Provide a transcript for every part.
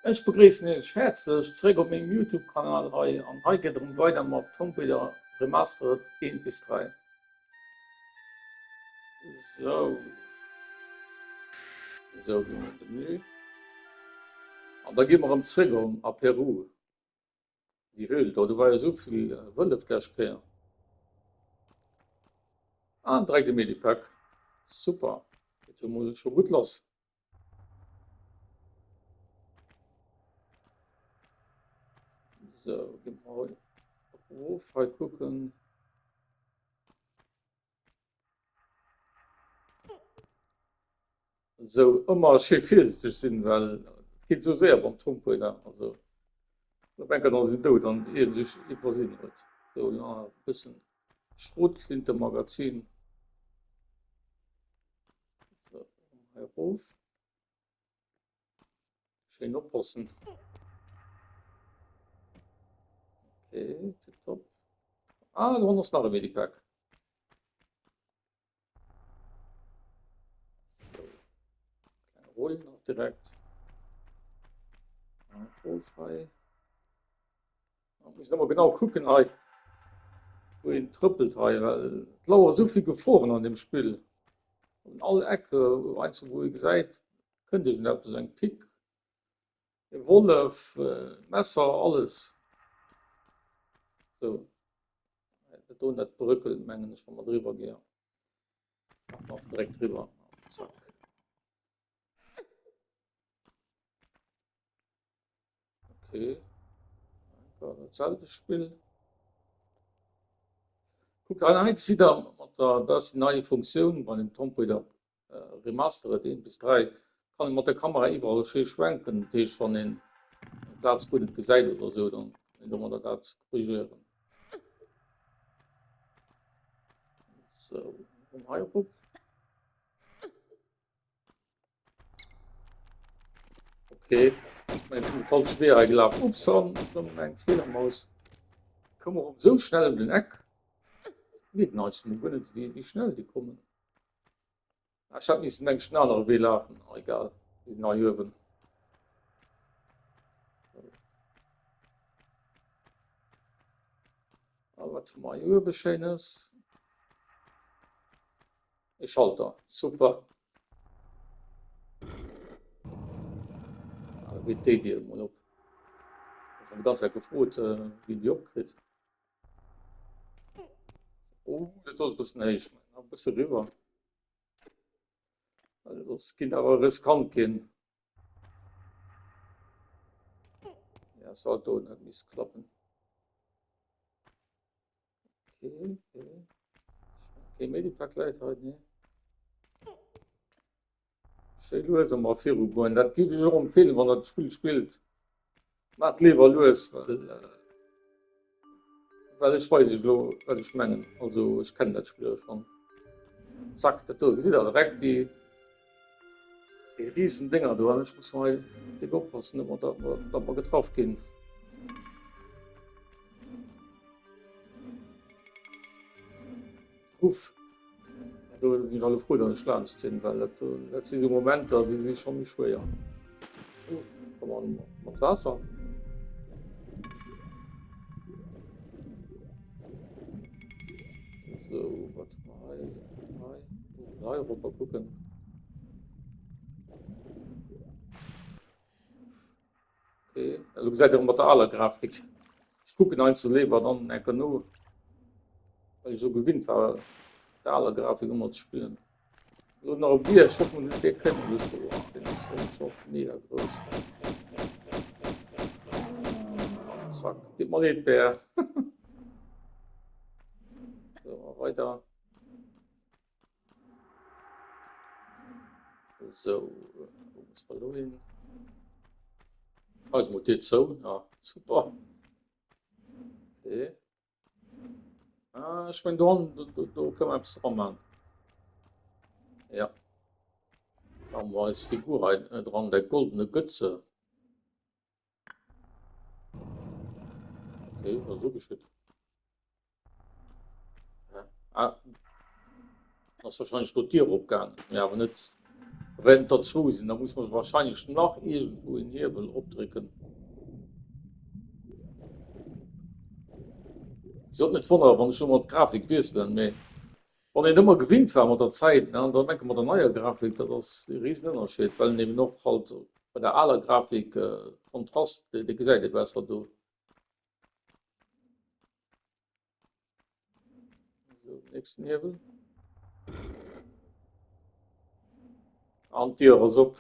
Ech begréissen iech häerzlech zeréck op mengem Youtube Kanal hei an hei geet erëm weider mat Tomb Raider Remastered 1 bis 3. Sou. Sou, gi mer an de Menü. An da gi mer erëm zeréck a Peru. Déi Höhl do, do war jo esou vill Wëllef d'lescht Kéier. Ah, direkt e Medipack. Super. Geet jo mol scho gutt lass. So, gehen wir erof hei kucken. So ëmmer schéi virsichteg sinn, well et geet esou séier beim Tomb Raider. Also op enker dann sinn dout an ier sech iwwersinn huet. So na e bëssen Schrotflintemagazin. So, hei erof. Schéin oppassen. Okay, tipptopp. Ah, do ass nach e Medipack. So. Kleine Roll nach direkt. Alkoholfrei. Muss ëmmer genau kucken hei, wou een trëppelt hei, well et lauere sou vill Geforen an deem Spill. Un all Eck, heiansdo wou ee gesäit, kënnt iergendeppes, eng Pick, e Wollef, e Messer, alles. Sou, dat do, dat bröckelt mengen ech, wa mer driwwer ginn. Maache mer einfach direkt driwwer, zack. Okay. Dat selwecht Spill. Kuckt, hei hei gesitt der mat der, dat ass déi nei Funktioun bei dem Tomb Raider äh, Remastered 1 bis 3, kann een mat der Kamera iwwerall schéi schwenken. Dat heescht, wann een eng Plaz guer net gesäit oder esou, dann kann een domadder dat korrigéieren. So, erëm hei erop. Okay, ich sinn de falsche Wee hei gelaf. Ups, an erëm eng Fliedermaus. Koum erëm esou schnell ëm den Eck. Mierken eis mol guer net, wéi, wéi schnell déi kommen. Ah, ech hätt missen mengen den anere Wee lafen. Ah, egal, mir sinn hei uewen. Ah, wat hu mer hei uewe Schéines? E Schalter, super. Ah, da geet déi Dier emol op. Ech hu schon déi ganz Zäit gefrot, äh, wéi een déi opkritt. Oh, dat ass e bëssen héich. E bësse riwwer. Well soss kinnt awer riskant ginn. Ja, Salto huet misst klappen. Okay, okay. Kee Medipack läit hei, nee. Schéi lues emmer viru goen. Dat géif ech och empfehlen, wann der d'Spill spillt. Maacht léiwer lues, well, äh, well ech weis iech elo, wat ech mengen. Also ech kennen dat Spill jo schonn. Zack, dat do, gesitt der direkt déi, déi riesen Dénger do. An ech muss hei déck oppassen, datt mer, datt mer getraff ginn. Uff, do sinn ech alle frou, datt ech laanscht sinn, well dat, dat si sou Momenter, déi si scho méi schwéier. Oh, komm an mat Waasser. So, wat hu mer hei? Hei, oh, hei erop a kucken. Okay. Elo gesäit der mat der aler Grafik. Ech kucken heiansdo léiwer dann enker no, well ech esou gewinnt war der aler Grafik ëmmer ze spillen. Elo nach e Bier, ech hoffen den Bier kréie mer lues geholl. Deen ass scho mega grouss. Zack, deet mer leed Bär. So, weider. So, wo muss man do hin? Ah, ist mal Tür zou. Ja, super. Okay. Ah, ich mein, do, do, do können wir etwas dran machen. Ja. Da haben wir als Figur ein, äh, dran, der goldene Götze. Okay, war so geschütt. Ah, ass wahrscheinlech do d'Dier opgaangen, mee awer net. Da wäerten et der zwou sinn, da muss man wahrscheinlech nach iergendwou en Hiewel opdrécken. Sollt net wonnere wann ech lo mol d'Grafik wiesselen, mee wann een ëmmer gewinnt war mat der Zäit, ne, an dann enke mat der neier Grafik, dat ass e riesen Ënnerscheed, well en eben och halt bei der aler Grafik äh, Kontrast, dee, dee gesäit ee besser do. So, nächsten Hiewel. An d'Dier ass op,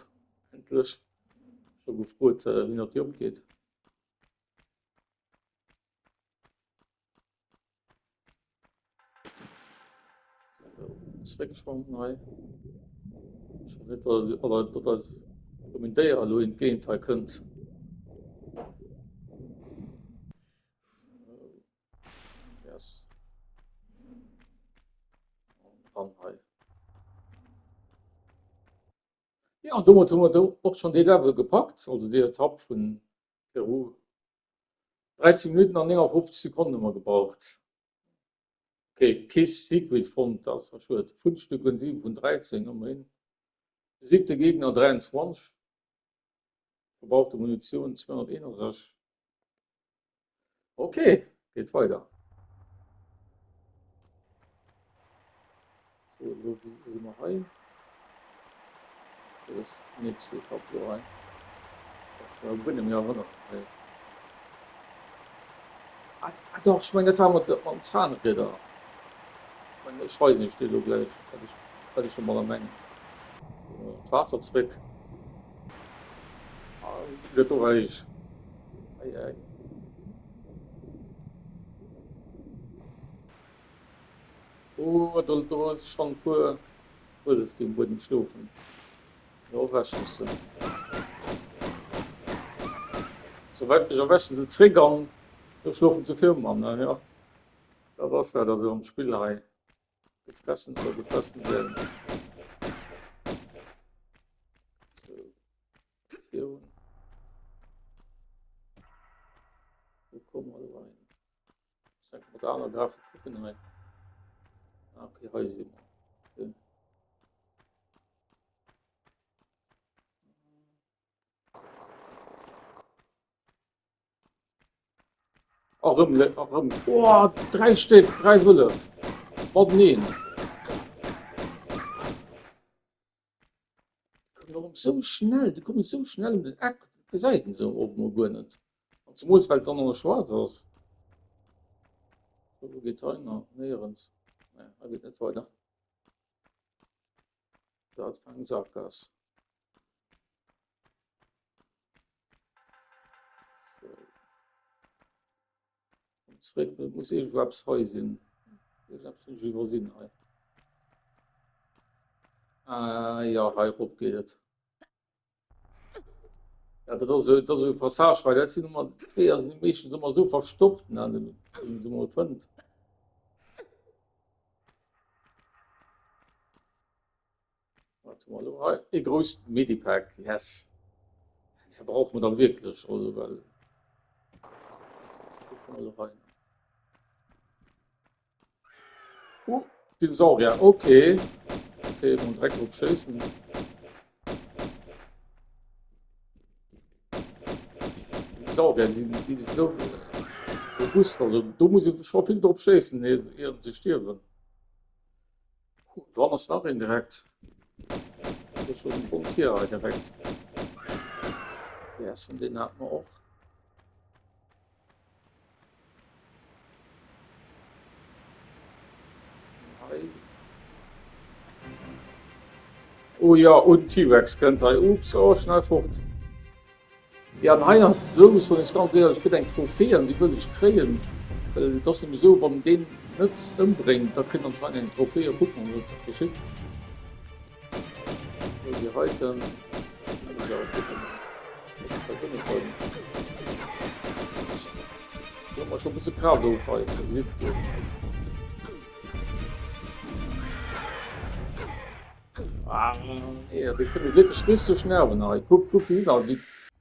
endlech. Scho gefrot, äh, wéi dat déi opgeet. Zréckschwammen hei. Ech hoffen net, dass, oder dass eis erëm en Déier elo entgéint hei kënnt. Yes. An hei. Ja, an domat hu mer do och schonn dee Level gepackt, also déi Etapp vun Peru. 13 Minutten an 59 Sekonnen hu mer gebraucht. Okay, kee Secret fonnt, dat ass zwar schued. Fundstücken 7 vun 13, ëmmerhin. Besiegte Gegner 23. Verbrauchte Munition 261. Okay, geet weider. So, elo si mer hei. Dat ass déi nächst Etapp elo hei. Ech kann mech guer net méi erënneren hei. Ah, ah doch, ech mengen dat war mat mam Zahnrieder. Ech mengen, ech weisen iech déi elo gläich, wat ech, wat ech domadder mengen. D'Waasser zréck. Ah, gëtt och héich. Ei, ei. Oh, do, do si schonn e puer Wëllef, déi um Buedem schlofen. Lo erwächen se. Souwäit mech erwächen se zréck an do schlofen se firm an. Ja, dat ass dat also am Spill hei. Gefressen oder gefressen werden. So, virun. Wo kommen wir do rein? Ech denke mat der aner Grafik kucken hei. Ah, okay, hei si mer. Okay. Erëm, erëm. Oh, dräi Stéck, dräi Wëllef. Mateneen. Kommen erëm sou schnell, déi kommen sou schnell ëm den Eck, dat gesäit een sou oft mol guer net. An zemools well et dann och nach schwaarz ass. Wou geet hei nach? Néierens. Nee, hei geet net weider. Dat war eng Sakgaass. So. An zréck, et muss iergendwou eppes hei sinn. Iergendeppes hunn ech iwwersinn hei. Ah, ja, hei erop geet et. Ja, dat ass, dat ass e Passage hei. Dat sinn ëmmer, d'Weeër sinn meeschtens ëmmer esou verstoppt, ne, bis een se mol fënnt. Wat hu mer elo hei? E grousst Medipack, yes. Dat brauche mer dann wierklech, also well do komme mer elo rein. Oh, Dinosaurier, okay. Okay, mal direkt drop schéissen. Dinosaurier, déi sinn, déi sinn esou robust, also do muss ee scho vill drop schéissen, ier se stierwen. Dann ass nach een direkt. Dat ass schon en bon Tier hei direkt. Yes, an den hat man och. Hei. Oh ja, und T-Rex kënnt hei. Ups, oh, schnell fort. Ja an hei ass et esou, ech soen iech ganz éierlech, et gëtt eng Trophée an déi wëll ech kréien, well et ass nämlech esou, wann deen net ëmbréngt, da kritt en anscheinend eng Trophée. A kucke mer mol, wat geschitt. Sou, déi heiten muss ech awer kucken, ech muss mech hei guer net weisen. Ech hu mer scho e bësse Kraaft of hei, gesitt Dir. Ah, nee, déi kënne wierklech richteg nerven hei. Kuck, kuck, gesitt der, wéi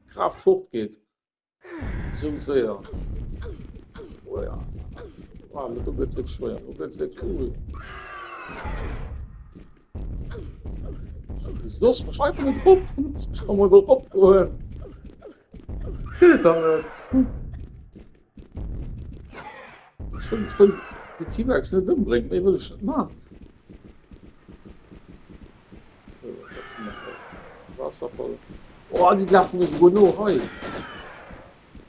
d'Kraaft fortgeet. Sou séier. Oh ja. Ah, do gëtt wierklech schwéier. Do gëtt wierklech. Ui. Looss mech einfach net erop. Looss mech emol erop goen. Geet da net. Ech wëll, ech wëll den T-Rex net ëmbréngen, méi wëll ech net maachen. So, dat hu mer hei. Wasserfall. Oh, déi lafen mir souguer no hei.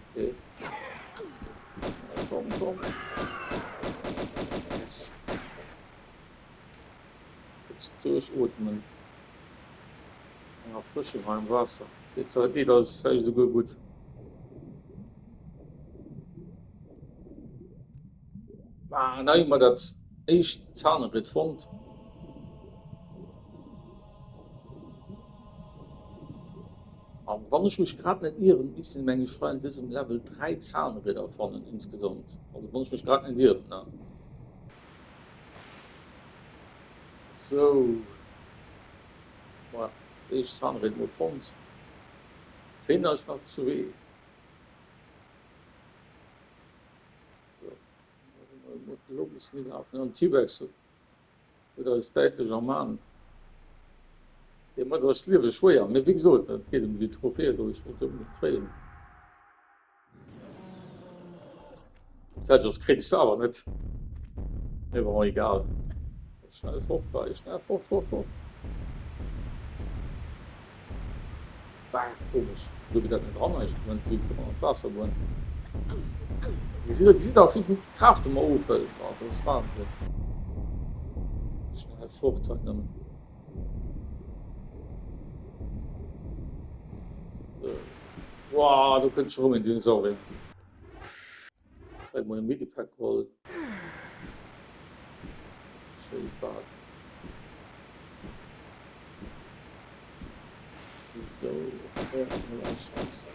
Okay. Komm, komm. Yes. Kuerz duerchootmen. Eng Erfrëschung hei am Waasser. Deet deet eis vläicht esouguer gutt. Ah, an hei hu mer dat éischt Zahnritt fonnt. An wann ech mech grad net ieren, missten meng ech hei an dësem Level 3 Zahnrieder fannen insgesamt. Also wann ech mech grad net ieren, ne? Sou. Voilà, éischt Zahnried mol fonnt. Feelen eis nach zwee. So. Elo missen déi lafen. An T-Rex huet eis däitlech am An. Dee mécht eis d'Liewe schwéier. Mee wéi gesot, et geet ëm déi Trophäe do. Ech wollt déi onbedéngt kréien. Fertig ass kriss se awer net. Mee bon, egal. Schnell fort hei, schnell fort, fort, fort. Bah, komesch. Do geet dat net dran eigentlech, wenn d'Lüt dran an d'Waasser goen. Gesitt der, gesitt der, wéi vill Kraaft e mer ofhëlt? Oh, dat ass Wahnsinn. Schnell fort hei nëmmen. So. Wow, do kënnt scho rëm een Dinosaurier. Direkt mol e Medipack geholl. Schildpaad. So, okay, mol eis Chance.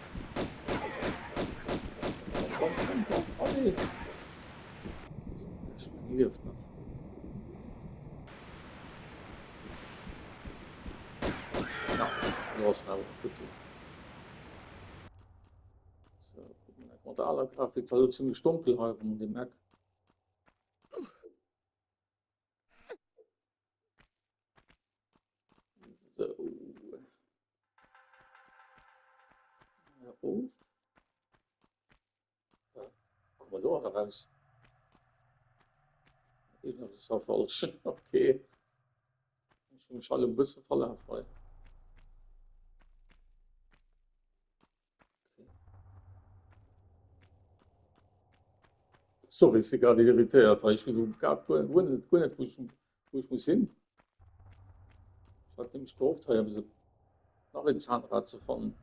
Komm, komm, komm, allez! Ech mein, lieft nach. Na, do ass en awer futti. So, gucken wir mat der aler Grafik, war ziemlich dunkel hei an dem Eck. So. Auf. Kommen wir da raus? Irgendwas war falsch. Okay. Ech hu mech hei e bësse verlaf hei. Sorry, ech si grad irritéiert hei. Ech weess elo grad guer guer net, guer net, wou ech, wou ech muss hin. Ech hat nämlech gehofft, hei eppes nach een Zahnrad ze fannen.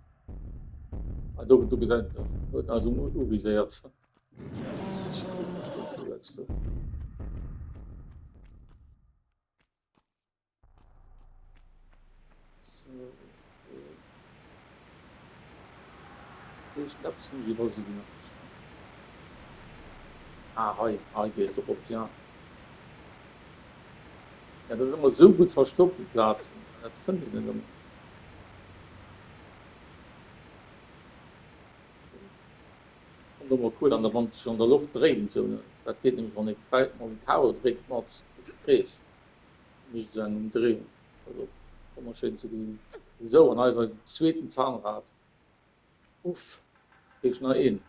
Ah, do, do gesäit, huet en eis uviséiert. Dat ass sécher gutt verstoppt, do lächst du. So, Iergendeppes hunn ech iwwersinn nach geschwënn. Ah, hei, hei geet et erop, ja. Ja, dat ass ëmmer esou gutt verstoppt, déi Plazen. Dat fënnt een net ëmmer. Ech fannen et ëmmer cool, an der wann et sech an der Loft dréint, esou, ne. Dat geet nämlech, wann ee Kräiz, mam Karo dréckt, mat Krees. Mécht esou eng Umdrehung. Dat ass och wonnerschéin ze gesinn. Esou, an hei ass eisen zweeten Zahnrad. Uff, heescht nach een.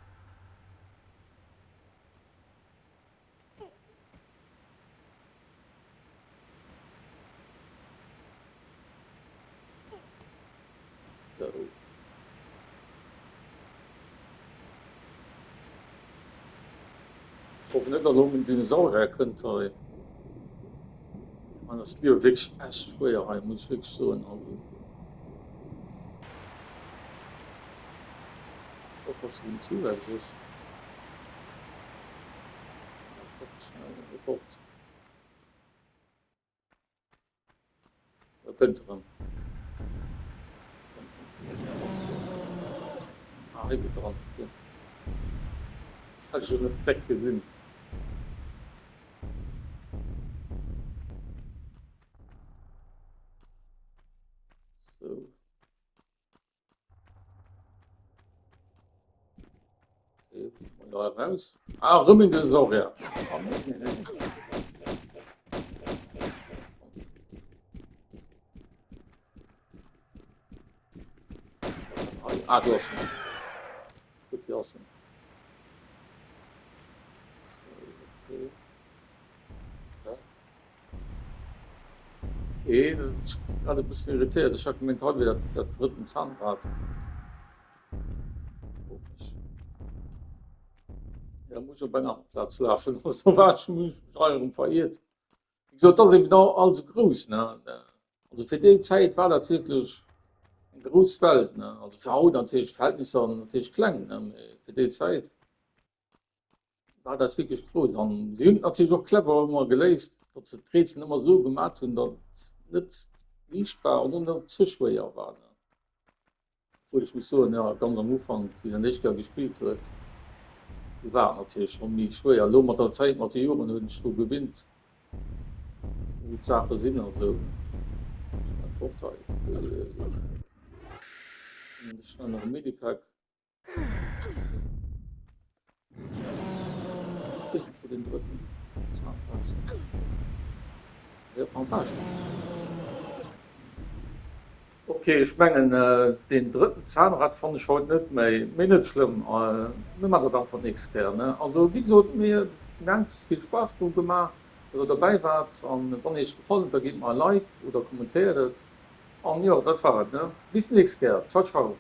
Sou. Ech hoffen net, datt elo en Dinosaurier kënnt hei. Man ass d'Liewe wierklech echt schwéier hei, muss ech wierklech soen. Also oppassen wou den T-Rex ass. Schnell fort, schnell fort. Da kënnt erëm. Ah, hei geet dran. Okay. Das hat ich schon net direkt gesinn. So. Raus. Ah, rëm en Dinosaurier. Ah, nee, nee, nee. Ah, do ass en. Futti ass en. So, okay. Okay, dat ass grad e bëssen irritéiert. Ech hat gemengt, hei wier dat, dat drëtten Zahnrad. Komisch. Ja, muss op eng aner Plaz lafen. Do war ech mech hei erëm veriert. Wéi gesot, dat ass eben all, all sou grouss, ne? Also fir déi Zäit war dat wierklech eng grouss Welt, ne? Also fir haut natierlech d'Verhältnisser natierlech kleng, ne? Mee fir déi Zäit war dat wierklech grouss. An si hunn et natierlech och clever ëmmer geléist, datt se d'Rätsel ëmmer esou gemat hunn, datt et net liicht war an och net ze schwéier war, ne? Obwuel ech muss soen, jo, ganz am Ufank, wéi en d'éischt Kéier gespillt huet, do war et natierlech scho méi schwéier. Elo mat der Zäit, mat de Joren hunn ech dru gewinnt, wou d'Saache sinn a sou. Schnell fort hei. Schnell nach e Medipack. Ass iergendwou den drëtten Zahnarzt? Ok, ech mengen deen drëtten Zahnrad fannen ech haut net méi, mee net schlëmm, mir man dat einfach d'nächst Kéier ne. Also wéi gesot, mir huet immens vill Spaass do gemaach, datt der dobäi waart an wann iech gefall huet, da gitt mer e Like oder kommentéiert et an jo, dat war et ne. Bis d'nächst Kéier, ciao ciao.